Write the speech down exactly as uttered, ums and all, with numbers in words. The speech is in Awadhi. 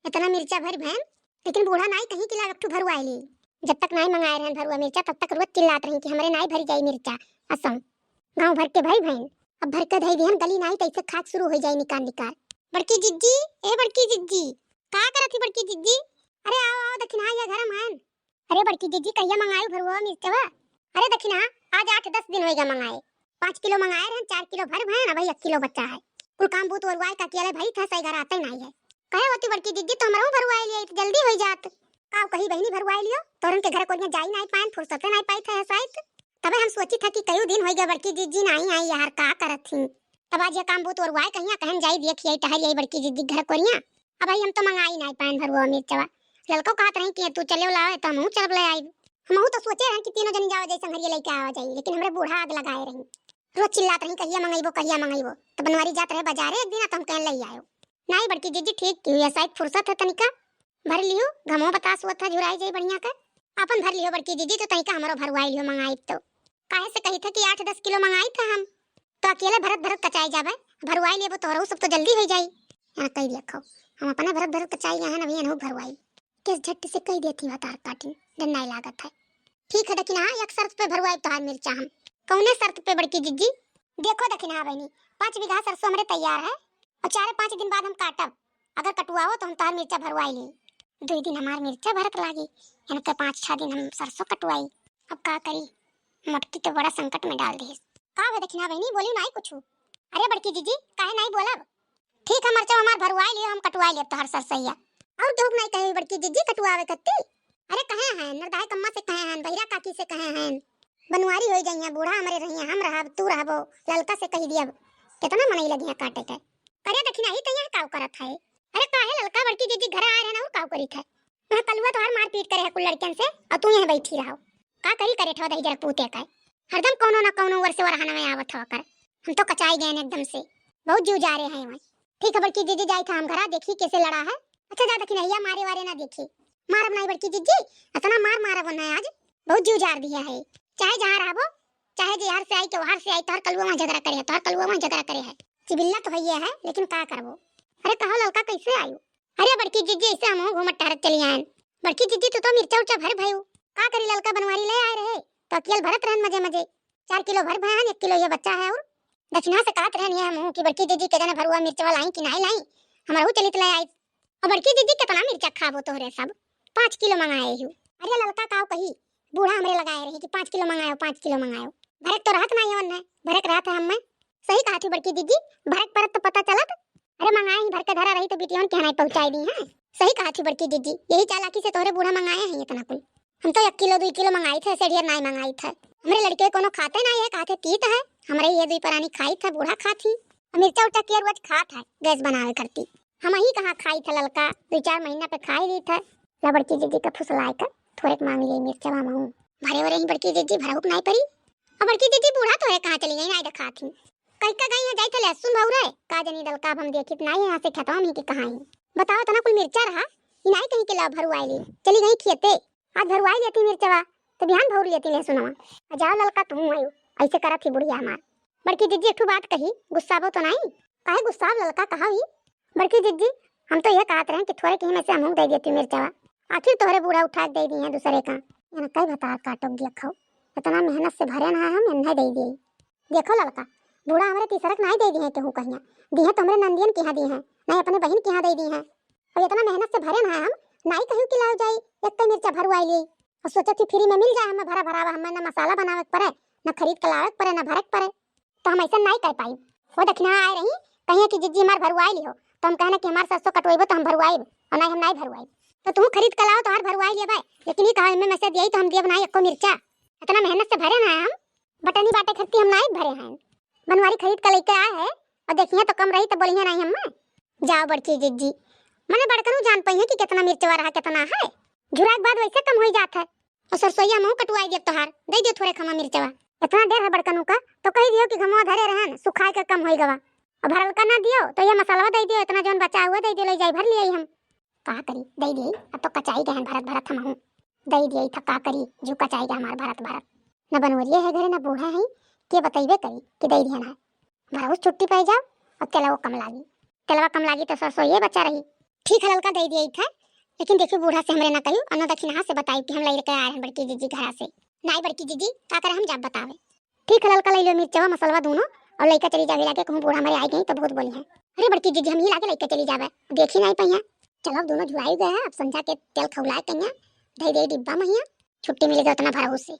इतना मिर्चा भरि भएन, लेकिन बूढ़ा नाई कहीं कि लाव एक ठू भरुआइ ली। जब तक नाई मंगाए रहन भरुआ मिर्चा, तब तक रोज चिल्लात रही कि हमरे नाई भरि जाई मिर्चा। असम गाँव भर के भरि भएन, अब भरि के धई दिहन, गली नाई तैसे खाक शुरू होइ जाई निकार निकार। बड़की जिज्जी, ए बड़की जिज्जी, का करत ही बड़की जिज्जी? अरे आओ, आओ, दखिनहा या घर में हन। अरे बड़की जिज्जी, कहिया मंगायू भरुआ मिर्चवा? अरे दखिनहा, आज आठ दस दिन होइगा मंगाए। पाँच किलो मंगाए रहन, चार किलो भरि भएन, अबही एक किलो बचा है। कुल काम बूत ओरुआए का कियाले भरी था, सही घर आते नाई है। कहे होती बड़की जिज्जी, तो हमरहू भरुआइ लियो, तो जल्दी होइ जात। काव कही बहिनी, भरुआइ लियो, तोरन के घर कोरिया जाई नाई पाएन, फुर्सते नाई पाई था शायद। तबे हम सोची था कि कई दिन होइगा बड़की जिज्जी नाई आई यार, का करत ही। तब आज ये काम बूत ओरुआए कहिया, कहन जाई देखिए टहर आई बड़की जिज्जी घर कोरिया। अबही हम तो मंगाई नाई पाएन भरुआ मिर्चवा। ललको कहत रही कि तू चले लावे तो हमहू चलब ले आइब। हमहू तो सोचे रहन कि तीनों जनी जावा जाई संघरिया लइके आवा जाई, लेकिन हमरे बूढ़ा आग लगाए रही। रोज चिल्लात रही, "कहिया मंगइबो, कहिया मंगइबो?" तो बनवारी जात रहे बाजारे एक दिन, तो हम कहन लई आयो। नाई बड़की जिज्जी ठीक की हुई, शायद फुर्सत है तनिका। भर लियो, घमो बतास हुआ था, झुराई जाई बढ़िया के। आपन भर लियो बड़की जिज्जी, तो तनिका हमरो भरुआई लियो मंगाई तो। काहे से कही था कि आठ दस किलो मंगाई था हम, तो अकेले भरत भरत कचाई जाबे, भरुआई लेबो तोहरो सब तो जल्दी होइ जाई। यहाँ कही देखो, हम अपने भरत भरत कचाई गए हैं, अभी एनहू भरुआई। केस झट से कही देती भतार काटिन, डर नाई लागत है। ठीक है दखिनहा, एक शर्त पे भरुआई तोहार मिर्चा हम। कौने शर्त पे बड़की जिज्जी? देखो दखिनहा बहिनी, पाँच बीघा सरसों हमरे तैयार है और चारे पाँच दिन बाद हम काटब। अगर कटुआओ तो हम तोहार मिर्चा भरुआई ली। दुई दिन हमार मिर्चा भरत लागी, इनके पाँच छह दिन हम सरसों कटुआई। अब का करी, मोटकी तो बड़ा संकट में डाल दिहिस। का भे दखिनहा बहिनी, बोली नाई कुछु? अरे बड़की जिज्जी, काहे नाई बोलब? ठीक है, मर्चा हमार भरुआई लियो, हम कटुआई लेब तोहर सरसैया। और केहू के नाई कहे बड़की जिज्जी कटुआवे कत्ती? अरे कहे हैं, नरदाहे कम्मा से कहे हैं, बहिरा काकी से कहे हैं। बनवारी होई जाइया, बूढ़ा हमरे रहिया, हम रहब, तू रहबो, ललका से कही दियब। कितना मनई लगिया काटे के। अरे दखिनहा ही तैया काव करत है? अरे काहे ललका बड़की जिज्जी घर आए रहे ना, और काव करी थे? वहाँ कलुआ तोहार मारपीट करे है कुल लड़कियन से, और तू यहाँ बैठी रहो। का करी करे ठवा दही जरा पूते का। हरदम कौनो ना कौनो वर्ष वरहन में आवत हवा कर। हम तो कचाई गए एकदम से। बहुत जीव जा रहे हैं वहाँ। ठीक है बड़की जिज्जी, जाई था हम घरा, देखी कैसे लड़ा है। अच्छा जा दखिनहिया मारे वारे ना देखी। मारब नाई बड़की जिज्जी, इतना मार मारब ना आज, बहुत जीव जार दिया है। चाहे जहाँ रहबो, चाहे जे हर से आई, के हर से आई, तोहर कलुआ वहाँ झगड़ा करे है, तोहर कलुआ वहाँ झगड़ा करे है। चिबिल्ला तो है ये है, लेकिन का करबो। अरे कहो ललका कैसे आयु? अरे बड़की जिज्जी, ऐसे हमहू घूमत टहरत चली आयन। बड़की जिज्जी, तू तो मिर्चा उर्चा भर भयू। का करी, ललका बनवारी ले आए रहे, तो अकेल भरत रहन मजे मजे। चार किलो भर भयन, एक किलो ये बच्चा है और दक्षिणा से कहत रहन ये हमहू कि बड़की जिज्जी के जने भरुआ मिर्चवा लाई कि नाई लाई, हमरहू चलित ले आई। और बड़की जिज्जी, कितना मिर्चा खाबो तोहरे सब, पाँच किलो मंगाए हूँ। अरे ललका काव कही, बूढ़ा हमरे लगाए रही कि पाँच किलो मंगायो, पाँच किलो मंगायो। भरक तो रहत नाई है, भरक रहत है हमें। सही कहत हूँ बड़की जिज्जी, भरक परत तो पता चलत। अरे मंगाए ही भर के धरा रही तो बिटियन के हनाई पहुँचाई दी है। सही कहत हूँ बड़की जिज्जी, यही चालाकी से तोहरे बूढ़ा मंगाए हैं इतना कुल। हम तो एक किलो दुई किलो मंगाई थे, सेढ़ियर नाई मंगाई थे। हमरे लड़के कोनो खाते नाई है, कहते तीत है। हमरे ये दुई परानी खाई थे, बूढ़ा खात ही। और मिर्चा उर्चा किया रोज खात है, गैस बनावे करती। हम ही कहाँ खाई थे ललका, दुई चार महीना पे खाई ली थे। ला बड़की जिज्जी का फुसलाए का, थोड़े मांग लिए मिर्चवा महू। भरे हो रही बड़की जिज्जी, भरहुक नाई परी। अब बड़की जिज्जी बूढ़ा तो है, कहाँ चली गई, नाई दिखात ही। कहीं का गई है, जाई थे लहसुन भाऊ रे, का जनी दलका, अब हम देखित नाई है, यहाँ से खेतवा में ही के कहाँ ही। बताओ, इतना कुल मिर्चा रहा, ई नाई कहीं के ला भरुआई ली, चली गई खेते। आज भरुआई लेती मिर्चवा, तो बिहान भौर लेती लहसुनवा। आ जाओ ललका, तू आयु, ऐसे करत ही बुढ़िया हमार। बड़की जिज्जी एक ठू बात कही, गुस्साबो तो नाई? काहे गुस्साब ललका, कहा ही? बड़की जिज्जी, हम तो ये कहत रहे कि थोड़े कहीं में से हमहू दे देती मिर्चवा, आखिर तोहरे बूढ़ा उठा के दे दी है दूसरे का। इनका ही भतार काटो गिया खाओ, इतना मेहनत से भरे ना हम इन्हें दे दिए। देखो ललका, बूढ़ा हमरे तीसरक नाई दे दी है केहू कहिया, दी है तो हमरे नंदियन के यहाँ दी है, नाई अपने बहिन के यहाँ दे दी है। और इतना मेहनत से भरे ना हम, नाई कहियो कि लाओ जाई, एक कई मिर्चा भरुआई ली। और सोचत ही फ्री में मिल जाए, हमें भरा भरावा, हमें ना मसाला बनावे के पड़े, ना खरीद के लावे के पड़े, ना भरे के पड़े। तो हम ऐसा नाई कर पाई। वो दक्षिणा आए रही, कहिए कि जिज्जी हमार भरुआई लिहो, तो हम कहना कि हमार सरसों कटवाइबो तो हम भरुआइब, और नाई हम नाई भरुआइब। तो तू खरीद के लाओ तो हर भरुआई लेबे, लेकिन ये कहा इनमें में से दिए तो हम दियब नाई एको मिर्चा। इतना मेहनत से भरे ना हम, बटनी बाटे खरीदती हम नाई भरे हैं। बनवारी खरीद के लेके आए है, और देखिए तो कम रही तो बोलिए नाई हम। जाओ बड़की जिज्जी, मने बड़कनू जान पाइए कि कितना मिर्चवा रहा, कितना है। झुरा के बाद वैसे कम हो ही जात है। और सरसोईया महू कटुआई देब तोहार, दे दियो थोड़े खमा मिर्चवा। इतना देर है बड़कनू का, तो कही दियो कि घमवा धरे रहन, सुखाए के कम होई गवा। और भरल का ना दियो, तो ये मसालवा दे दियो, इतना जौन बचा हुआ दे दियो, ले जाई भर लिए हम। का करी, दे दिए, अब तो कचाई गए हैं भरत भरत हमहू। दे दिए था, का करी, जू कचाई गए हमार भरत भरत। न बनवरिया है घरे, न बूढ़ा है, के बतैबे करी कि दे दिहन है। भरौस छुट्टी पाई जाओ, और तेलवा कम लागी। तेलवा कम लागी तो सरसों ये बचा रही। ठीक है ललका, दे दिए थे, लेकिन देखियो बूढ़ा से हमरे ना कहियो, अनो दखिनहा से बताई कि हम लइके आए हैं बड़की जीजी घरा से। नाई बड़की जीजी, का करे हम जाब बतावे। ठीक है ललका, ले लो मिर्चवा मसलवा दोनों, और लइके चली जावे लागे, कहूँ बूढ़ा हमरे आई गई तो बहुत बोली है। अरे बड़की जीजी, हम ही लागे लइके चली जावे, देखी नाई पहिया। चलो अब दोनों झुलाई गए हैं, अब संझा के तेल खौलाए कहिया, धई दे डिब्बा महिया, छुट्टी मिल गई उतना भरहू से।